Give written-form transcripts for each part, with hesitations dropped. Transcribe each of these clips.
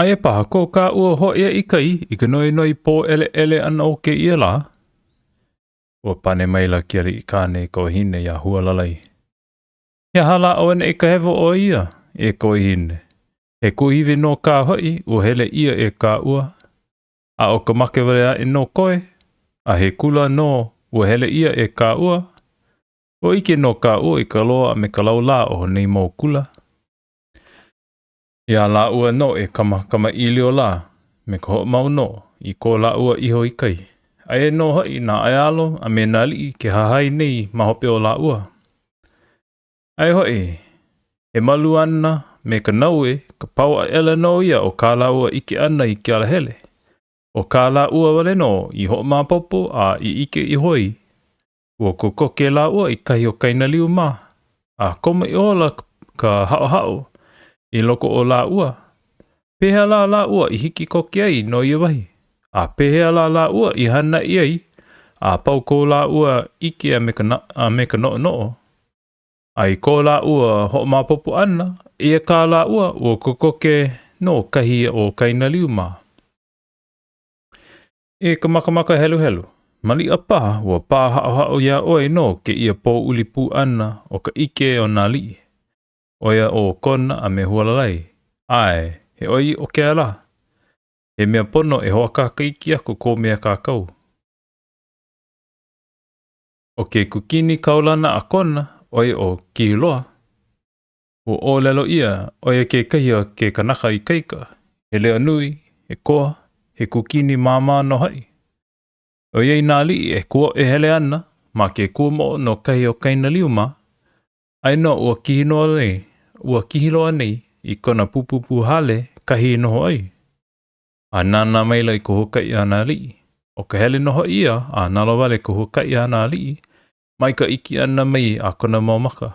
Aia paha ko kāua hōʻea i kai i ka noinoi pōʻeleʻele ʻana o kēia lā? Ua pane maila ke aliʻi kāne i ka wahine iā Hualalai. He aha lā auaneʻi ka hewa o ia, e ka wahine? He kuahiwi nō kā hoʻi ua hele ʻia e kāua, a ʻo ka make wale aʻe nō koe, a he kula nō ua hele ʻia e kāua. Ua ʻike nō kāua i ka loa a me ka laulā o nei mau kula. Iā lāua nō e kama kamaʻilio lā me ka hoʻomau nō i ko lāua iho i kai, aia nō hoʻi nā ʻaialo a me nā aliʻi ke hahai nei ma hope o lāua. Aia hoʻi, e malu ana me ka naue ka pau aʻela nō ia o kā lāua ʻike ʻana i ke alahele. ʻO kā lāua wale nō i hoʻomaopopo a i ʻike iho ai, Ua kokoke lāua i kahi o Kainaliu mā, a komo ihola ka haʻohaʻo i loko o lāua. Pehea lā lāua i hiki koke ai no ia wahi? A pehea lā lāua i hānai ai a pau ko lāua ʻike a me ka, a me ka noʻonoʻo? A i ko lāua hoʻomaopopo ʻana, eia kā lāua, ua kokoke nō kahi o Kainaliu mā. E ka makamaka heluhelu, maliʻa paha ua pāhaʻohaʻo iā ʻoe no kēia pōʻuli pū ʻana o ka ʻike o nā aliʻi, ʻo ia ʻo Kona a me Hualalai. ʻAe, he ʻoiaʻiʻo kēlā. He mea pono e hoʻākāka iki aku kou mea kākau. ʻO ke kūkini kaulana a Kona, ʻo ia ʻo Kihiloa, Ua ʻōlelo ʻia, ʻo ia kekahi o ke kanaka ikaika, he leo nui, he koa, he kūkini māmā nō hoʻi. ʻOiai nā aliʻi e kuoʻe hele ana ma ke kuamoʻo no kahi o Kainaliu mā, aia nō ua Kihiloa nei, ua Kihiloa nei i kona pupupu hale kahi i noho ai. A nānā maila i ka huakaʻi a nā aliʻi. ʻO ka hele nō hoʻi ia a nalowale ka huakaʻi a nā aliʻi mai ka ʻike ʻana mai a kona mau maka.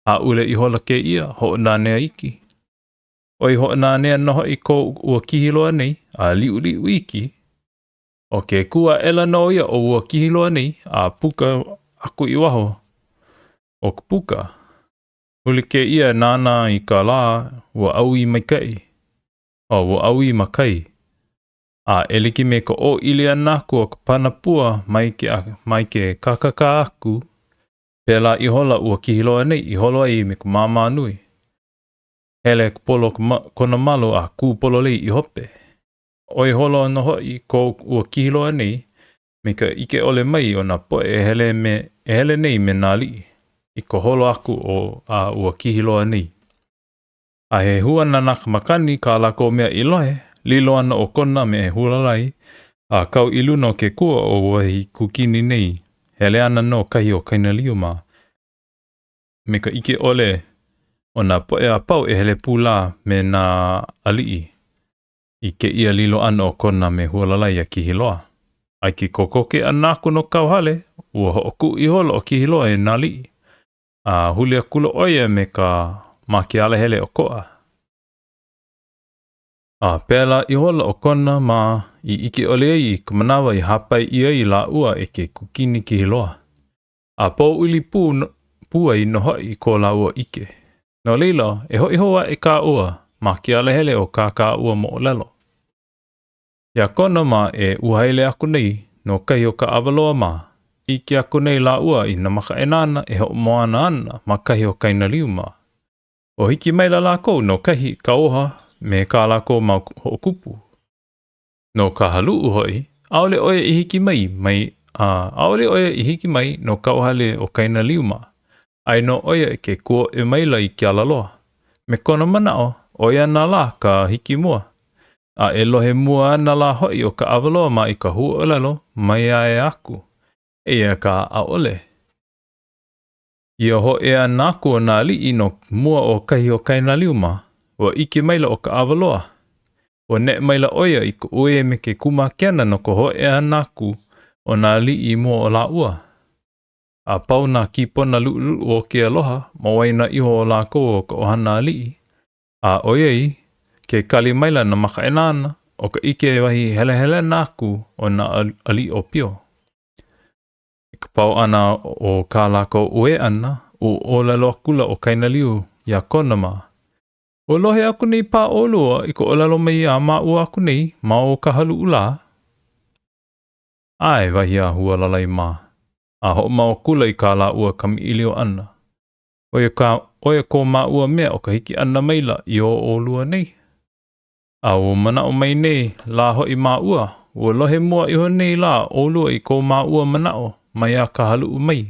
Hāʻule ihola kēia, hoʻonanea iki. ʻOi hoʻonanea nō hoʻi ko ua Kihiloa nei, a liʻuliʻu iki. ʻO ke kū aʻela nō ia o ua Kihiloa nei, a puka aku i waho o ka puka. Huli kēia nānā i ka lā, ua ʻaui maikaʻi. O, ua ʻaui ma kai. A e like me ka ʻōʻili ʻana aku o ka pana pua mai ke, mai ke kakaka aku, Pēlā ihola ua Kihiloa nei i holo ai me ka māmā nui. Hele polo kona malu a kū pololei i hope. ʻOi holo nō hoʻi ko ua Kihiloa nei me ka ʻike ʻole mai o nā poʻe e hele me e hele nei me nā aliʻi i ka holo aku o a ua Kihiloa nei. A he huana na ka makani kā lākou mea i lohe, lilo ana ʻo Kona me Hualalai, a kau i luna o ke kua o ua wahi kūkini nei, hele ana no kahi o Kainaliu mā, me ka ʻike ʻole o nā poʻe a pau e hele pū lā me nā aliʻi i kēia lilo ʻana o Kona me Hualalai iā Kihiloa. A i ke kokoke ʻana aku no kauhale, ua hoʻokuʻu ihola ʻo Kihiloa i nā aliʻi, A huli akula ʻo ia me ka ma ke alahele ʻokoʻa. A pēlā ihola ʻo Kona mā i ʻike ʻole ai i ka manawa i hāpai ʻia ai lāua e ke kūkini Kihiloa. A pōʻuli pū, pū ai nō hoʻi ko lāua ʻike. No laila, e hoʻi hou aʻe kāua ma ke alahele o kā kāua moʻolelo. Iā Kona mā e uhaele aku nei no kahi o Kaʻawaloa mā, ʻike aku nei lāua i nā makaʻāinana e hoʻomoana ana ma kahi o Kainaliu mā. Ua hiki maila lākou no kahi kauoha me kā lākou mau hoʻokupu. No Kahaluʻu hoʻi, ʻaʻole ʻo ia i hiki mai, mai, a ʻaʻole ʻo ia i hiki mai no kauhale o Kainaliu mā. Aia nō ʻo ia ke kuoʻe maila i ke alaloa. Me kona manaʻo, ʻo ia ana lā ka hiki mua. A e lohe mua ana lā hoʻi ʻo Kaʻawaloa mā i ka huaʻōlelo mai ae aku, eia kā ʻaʻole. Ia hōʻea ʻana aku o nā aliʻi no mua o kahi o Kainaliu mā, ua ʻike maila ʻo Kaʻawaloa. Ua neʻe maila ʻo ia i ka uē me ke kūmākena no ka hōʻea ʻana aku o nā aliʻi i mua o lāua. A pau nā kīpona luʻuluʻu o ke aloha ma waena iho o lākou o ka ʻohana aliʻi, a ʻoiai ke kali maila nā makaʻāinana o ka ʻike wahi helehelena aku o nā aliʻi ʻōpio. I ka pau ʻana o kā lākou uē ʻana, ua ʻōlelo akula ʻo Kainaliu iā Kona mā. Ua lohe aku nei paha ʻolua i ka ʻōlelo mai a māua aku nei ma o Kahaluʻu lā? ʻAe, wahi a Hualalai mā, a hoʻomau akula i kā lāua kamaʻilio ʻana. ʻO ia ka, ʻo ia ko māua mea o ka hiki ʻana maila i o ʻolua nei. A ua manaʻo mai nei lā hoʻi māua, ua lohe mua iho nei lā ʻolua i ko māua manaʻo maiā Kahaluʻu mai.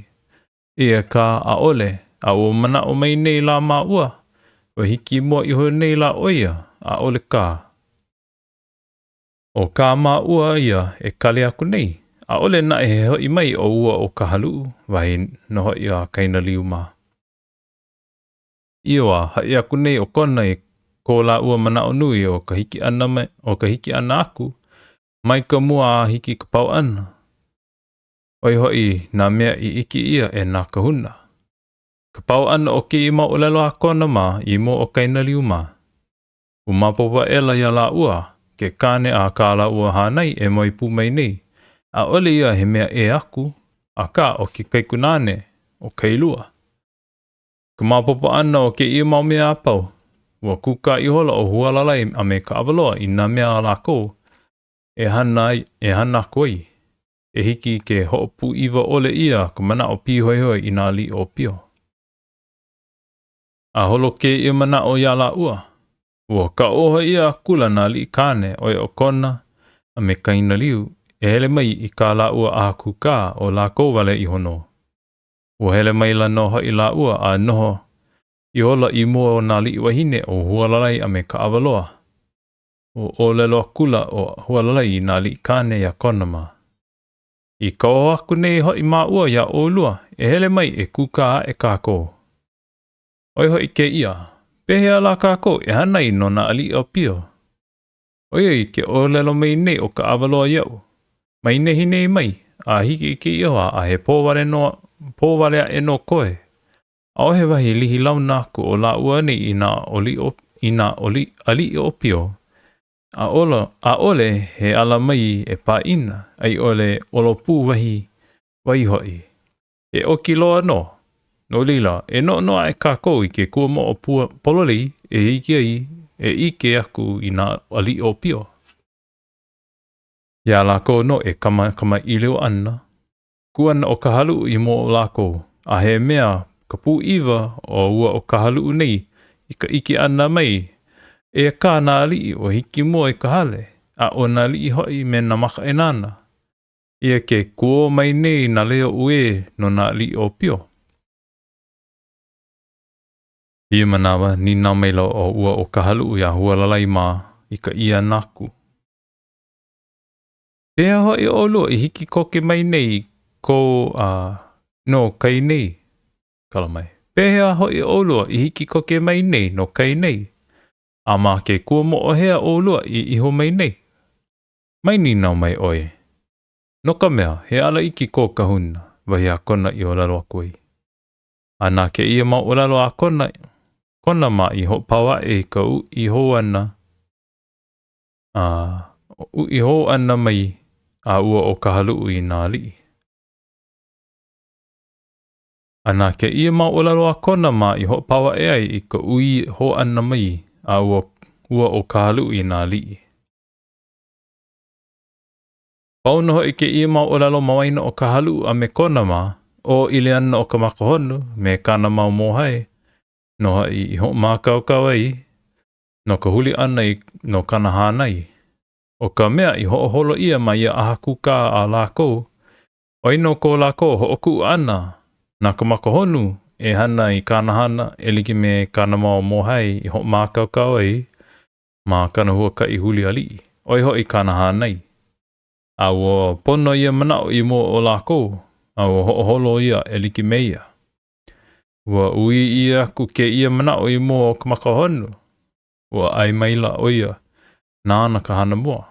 Eia kā, ʻaʻole, a ua manaʻo mai nei lā māua, ua hiki mua iho nei lā ʻo ia, ʻaʻole kā. ʻO kā māua ia e kali aku nei, ʻaʻole naʻe he hoʻi mai o ua ʻo Kahaluʻu, wahi nō hoʻi a Kainaliu mā. Ia wā, haʻi aku nei ʻo Kona i ko lāua manaʻo nui o ka hiki ʻana mai, o ka hiki ʻana aku mai ka mua a hiki i ka pau ʻana. ʻO ia hoʻi nā mea i ʻike ʻia e nā kahuna. Ka pau ʻana o kēia mau ʻōlelo a Kona mā i mua o Kainaliu mā. Ua maopopo aʻela iā lāua, ke kāne a kā lāua hānai e moe pū mai nei, ʻaʻole ia he mea ʻē aku, akā ʻo ke kaikunāne, ʻo Kailua. Ka maopopo ʻana o kēia mau mea a pau, ua kūkā ihola ʻo Hualalai a me Kaʻawaloa i nā mea a lākou e hana ai, e hana aku ai, e hiki ke hoʻopūʻiwa ʻole ʻia ka manaʻo pīhoihoi i nā aliʻi ʻōpio. A holo kēia manaʻo iā lāua, ua kauoha ʻia akula nā aliʻi kāne ʻo ia ʻo Kona a me Kainaliu e hele mai i kā lāua ʻaha kūkā ʻo lākou wale iho nō. Ua hele maila nō hoʻi lāua a noho ihola i mua o nā aliʻi wahine ʻo Hualalai a me Kaʻawaloa. Ua ʻōlelo akula ʻo Hualalai i nā aliʻi kāne iā Kona mā. I kauoha aku nei hoʻi māua iā ʻolua e hele mai e kūkā aʻe kākou. ʻO ia hoʻi kēia, pehea lā kākou e hana ai no nā aliʻi ʻōpio? ʻOiai ke ʻōlelo mai nei ʻo Kaʻawaloa iaʻu, mai nehinei mai, a hiki i kēia wā a he pō wale nō, pō wale aʻe nō koe. ʻAʻohe wahi lihi launa aku o lāua nei i nā i nā aliʻi ʻōpio, ʻaʻole, ʻaʻole he ala mai e pāʻina, a i ʻole ʻolopū wahi wai hoʻi. E oki loa nō. No laila, e noʻonoʻo aʻe kākou i ke kuamoʻo pua pololei e hiki ai e ʻike aku i nā aliʻi ʻōpio. Iā lākou nō e kamaʻilio ana, kū ana ʻo Kahaluʻu i mua o lākou, a he mea ka pūʻiwa o ua ʻo Kahaluʻu nei i ka ʻike ʻana mai, eia kā nā aliʻi ua hiki mua i ka hale, a ʻo nā aliʻi hoʻi me nā makaʻāinana. Eia ke kū mai nei nā leo uē no nā aliʻi ʻōpio. I ia manawa, nīnau maila ʻo ua ʻo Kahaluʻu iā Hualalai mā i ka ʻī ʻana aku, Pehea hoʻi ʻolua i hiki koke mai nei i ko, a, no kai nei? Kala mai. Pehea hoʻi ʻolua i hiki koke mai nei no kai nei? A ma ke kuamoʻo hea ʻolua i iho mai nei? Mai nīnau mai ʻoe, no ka mea, he ala iki kō kahuna, wahi a Kona i ʻōlelo aku ai. A na kēia mau ʻōlelo a Kona, Kona mā i hoʻopau aʻe i ka uʻi hou ʻana, a uʻi hou ʻana mai a ua ʻo Kahaluʻu i nā aliʻi. A na kēia mau ʻōlelo a Kona mā i hoʻopau aʻe ai i ka ui hou ʻana mai a ua, ua ʻo Kahaluʻu i nā aliʻi. Pau nō hoʻi kēia mau ʻōlelo ma waena o Kahaluʻu a me Kona mā, ʻōʻili ana ʻo Kamakahonu me kāna mau mōhai nō hoʻi i hoʻomākaukau ai no ka huli ʻana i no kāna hānai. ʻO ka mea i hoʻoholo ʻia ma ia ʻaha kūkā a lākou, ʻo ia nō ko lākou hoʻokuʻu ʻana na Kamakahonu e hana i kāna hana e like me kāna mau mōhai i hoʻomākaukau ai ma kāna huakaʻi huli aliʻi, ʻo ia hoʻi kāna hānai. A ua pono ia manaʻo i mua o lākou, a ua hoʻoholo ia e like me ia. Ua ui ʻia aku kēia manaʻo i mua o Kamakahonu, ua ʻae maila ʻo ia nāna ka hana mua.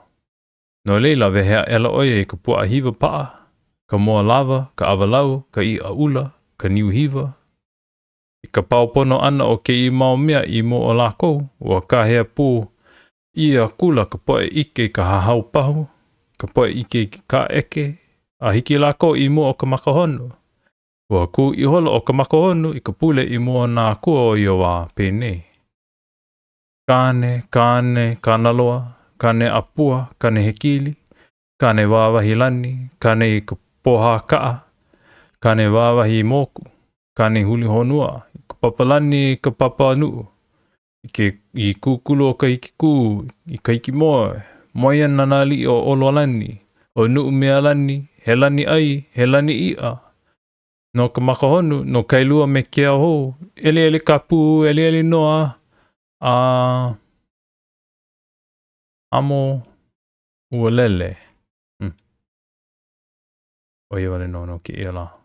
No laila, wehe aʻela ʻo ia i ka puaʻa hiwa paʻa, ka moa lawa, ka ʻawa lau, ka iʻa ʻula, ka niu hiwa, I ka pau pono ʻana o kēia mau mea i mua o lākou, ua kāhea pū ʻia akula ka poʻe ʻike i ka hahau pahu, ka poʻe ʻike i ke kāʻeke, a hiki lākou i mua o Kamakahonu. Ua kū ihola ʻo Kamakahonu i ka pule i mua o nā akua o ia wā, penei. Kāne, Kāne, Kānaloa, Kāneʻāpua, Kānehekili, Kānewāwahi lani, Kāne i ka pōhā kaʻa, Kānewāwahi moku, Kānehulihonua, i ka papa lani, i ka papa nuʻu, i ke i kūkulu o Kahikikū, i Kahikimoe, moe ana nā aliʻi o ʻOlolani, ʻo Nuʻumealani, he lani ʻai, he lani iʻa, No ka makahonu, no Kailua me Keauhou, ʻeliʻeli ka pū, ʻeliʻeli noa, a amo ua lele. Hmm. ʻO ia wale nō no kēia lā.